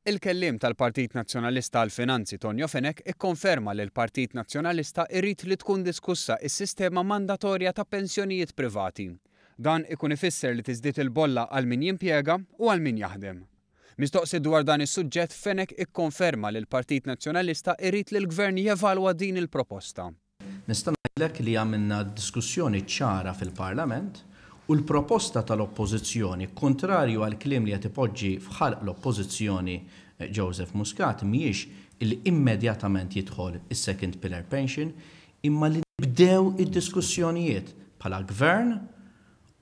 Il-kelliem tal-Partit Nazzjonalista għall-Finanzi Tonio Fenech ikkonferma li l-Partit Nazzjonalista irid li tkun diskussa s-sistema mandatorja ta' pensjonijiet privati. Dan ikun ifisser li tiżdied il-bolla għal min jimpjega u għal min jaħdem. Mistoqsi dwar dan is-suġġett Fenech ikkonferma li l-Partit Nazzjonalista irid li l-Gvern jevalwa din il-proposta. Nista' ngħidlek li għamilna diskussjoni ċara fil-Parlament u l-proposta tal-Oppożizzjoni, kuntrarju għall-kliem li qed ipoġġi f'ħalq l-Oppożizzjoni Joseph Muscat, mhijiex illi immedjatament jidħol is-second pillar pension imma li nibdew id-diskussjonijiet bħala Gvern,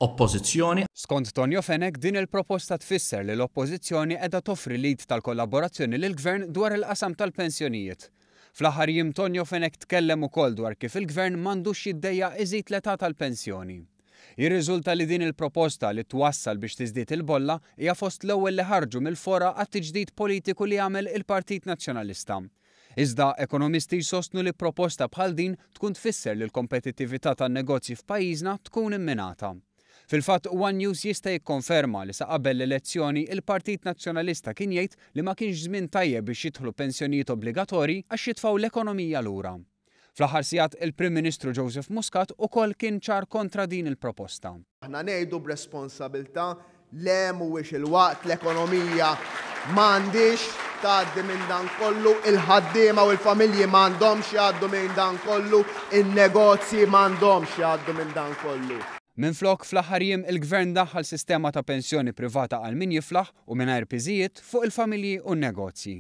Oppożizzjoni. Skont Tonio Fenech din il-proposta tfisser li l-Oppożizzjoni qiegħda toffri l-id tal-kollaborazzjoni lill-Gvern dwar il-qasam tal-pensjonijiet. Fl-aħħar jiem Tonio Fenech tkellem ukoll dwar kif il-Gvern m'għandux jiddejjaq iżid l-età tal-pensjoni. Jirriżulta li din il-proposta li twassal biex tiżdied il-bolla hija fost l-ewwel li ħarġu mill-fora għat-tiġdid politiku li għamel il-Partit Nazzjonalista. Iżda ekonomisti jsostnu li proposta bħal din tkun tfisser li l-kompetittività tan-negozji f'pajjiżna tkun imminata. Fil-fatt, one News jista' jikkonferma li sa qabel l-elezzjoni il-Partit Nazzjonalista kien jgħid li ma kienx żmien tajjeb biex jidħlu pensjonijiet obbligatorji għax jitfgħu l-ekonomija lura. Fl-aħħar sigħat il-Prim Ministru Joseph Muscat ukoll kien ċar kontra din il-proposta. Aħna ngħidu b'responsabilità le mhuwiex il-waqt, l-ekonomija m'għandhiex tgħaddi minn dan kollu, il-ħaddiema u l-familji m'għandhomx jgħaddu minn dan kollu, in-negozji m'għandhomx jgħaddu minn dan kollu. Minflok, fl-aħħar jiem il-Gvern daħħal sistema ta' pensjoni privata għal min jiflaħ u mingħajr piżijiet fuq il-familji u n-negozji.